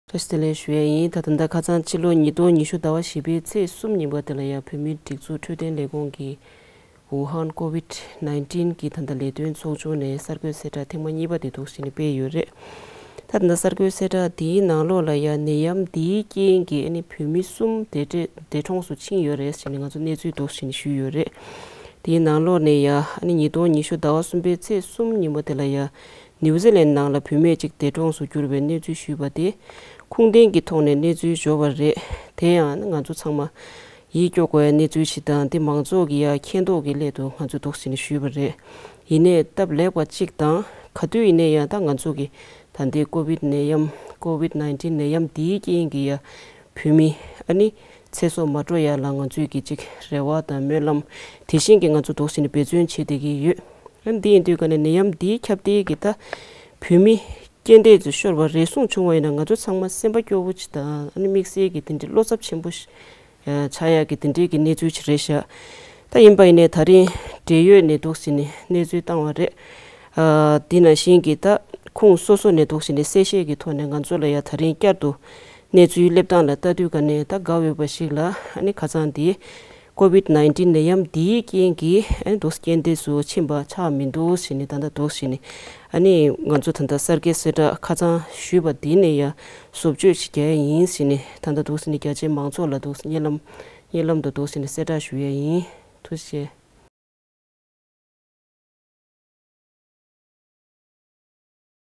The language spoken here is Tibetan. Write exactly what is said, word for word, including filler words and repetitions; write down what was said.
བཀྲ་ཤིས་བདེ་ལེགས་ཞུ་ཡ་ཡིན། ད་ད་ལྟ་ཁ་སང་ཕྱི་ལོ་ཉིས་སྟོང་ཉི་ཤུ་ཟླ་བ་བཞི་པའི་ཚེས་གསུམ་ཉིན་པ་དེ་ལ་ཡ་བོད་མིའི་སྒྲིག་འཛུགས་འཕྲོད་བསྟེན་ལས་ཁུངས་ཀྱི་ཝུ་ཧན་ཀོ་ཝིད་ནའིན་ཊིན་གྱི་ད་ལྟ་ལས་དོན་ཚོགས་ཆུང་ནས་གསར་འགོད་གསལ་བསྒྲགས་ཐེངས་མ་གཉིས་པ་དེ་འདུག་བྱས་ནས་སྤེལ་ཡོད་རེད། ད་ད་ལྟ་གསར་འགོད་གསལ་བསྒྲགས་འདིའི་ནང་ལོགས་ལ་ཡ་ནད་ཡམས་འདིའི་རྐྱེན་གྱིས་ཨ་ནི་བོད་མི་གསུམ་འདས་འདས་གྲོངས་སུ་ཕྱིན་ཡོད་རེད་ཟེར་ནས་ང་ཚོ་གནས་ཚུལ་འདུག་བྱས་ནས་ཞུས་ཡོད་རེད། དེའི་ནང་ལོགས་ནས་ཡ་ཨ་ནི་ཉིས་སྟོང་ཉི་ཤུ་ཟླ་བ་གསུམ་པའི་ཚེས་གསུམ་ཉིན་མོ་དེ་ལ་ཡ་ནིའུ་ཛི་ལན་ནང་ལ་བུད་མེད་ཅིག་འདས་གྲོངས་སུ་གྱུར་བའི་གནས་ཚུལ་ཞུས་པ་དེ། ཁུངས་ལྡན་གྱི་ཐོག་ནས་གནས་ཚུལ་འབྱོར་བ་རེད། དེ་ཡང་ང་ཚོ་ཚང་མ་ཡིད་སྐྱོ་དགོས་ཡ་གནས་ཚུལ་ཞིག་དང་། འདི་མང་ཚོགས་ཀྱི་ཡ་མཁྱེན་རྟོགས་ཀྱི་སླད་དུ་ང་ཚོས་འདུག་བྱས་ནས་ཞུས་པ་རེད། ཡིན་ནའི་སྟབས་ལེགས་པ་གཅིག་དང་། ག་དུས་ཡིན་ནའི་ཡ་ད་ང་ཚོ་གི་ད་ལྟའི་ཀོ་ཝིད་ནད་ཡམས་ཀོ་ཝིད་ནའིན་ཊིན་ནད་ཡམས་འདིའི་རྐྱེན་གྱིས་ཡ་བོད་མི་ཨ་ནི་ཚེ་སྲོག་མ་འགྲོ་ཡ་ལ་ང་ཚོས་ཀྱི་ཅིག་རེ་བ་དང་སྨོན་ལམ་དེ་བཞིན་གྱི་ང་ཚོ་འདུག་བྱས་ནས་འབད་བརྩོན་བྱེད་བསྡད་ཀྱི་ཡོད། ཨ་ནི་འདི་ཡིན་དུས་ཀ་ནས་ནད་ཡམས་འདིའི་ཁྱབ་གདལ་གྱི་ད་བོད་མི་རྐྱེན་འདས་ཚོ་ཤོར་བ་རེ་ཟུང་བྱུང་བ་ཡིན་ན་ང་ཚོ་ཚང་མ་སེམས་པ་སྐྱོ་བོ་ཅིག་དང་ཨ་ནི་དམིགས་བསལ་གྱི་དེ་འདྲའི་བློ་འཚབ་ཆེན་པོ་ཞིག་ཆགས་ཡག་གི་དེ་འདྲའི་གི་གནས་ཚུལ་ཅིག་རེད་ཤག་ད་ཡིན་པ་ཡིན་ནའི་ད་རིང་འབྲེལ་ཡོད་ནས་འདུག་བྱས་ནས་གནས་ཚུལ་བཏང་བ་རེད། ཨ་དེ་ནང་བཞིན་གྱི་ད་ཁུངས་སོ་སོ་ནས་འདུག་བྱས་ནས་གསལ་བཤད་ཀྱི་ཐོག་ནས་ང་ཚོ་ལ་ཡ་ད་རིང་བསྐྱར་དུ་གནས་ཚུལ་སླེབས་སྟངས་ལ་ལྟ་དུས་ཀ་ནས་ད་དགའ་འོས་པ་ཞིག་ལ་ཨ་ནི་ཁ་སང་དེ་ཀོ་ཝིད་ནའིན་ཊིན་ནད་ཡམས་འདིའི་རྐྱེན་གྱིས་ཨ་ནི་འདུག་རྐྱེན་འདས་སུ་ཕྱིན་པ་ཆགས་མི་འདུག་བྱས་ནས་ད་ལྟ་འདུག་བྱས་ནས་ཨ་ནི་ང་ཚོ་ད་ལྟ་གསར་འགོད་གསལ་བསྒྲགས་ཁ་སང་ཞུས་པ་འདི་ནས་ཡ་བཟོ་བཅོས་ཤིག་རྒྱག་ཡ་ཡིན་ཟེར་ནས་ད་ལྟ་འདུག་ཟེར་ནས་རྒྱ་ཆེའི་མང་ཚོགས་ལ་འདུག་སྙན་ལམ་སྙན་ལམ་དུ་འདུག་ཟེར་ནས་གསལ་བསྒྲགས་ཞུ་ཡ་ཡིན། ཐུགས་རྗེ་ཆེ།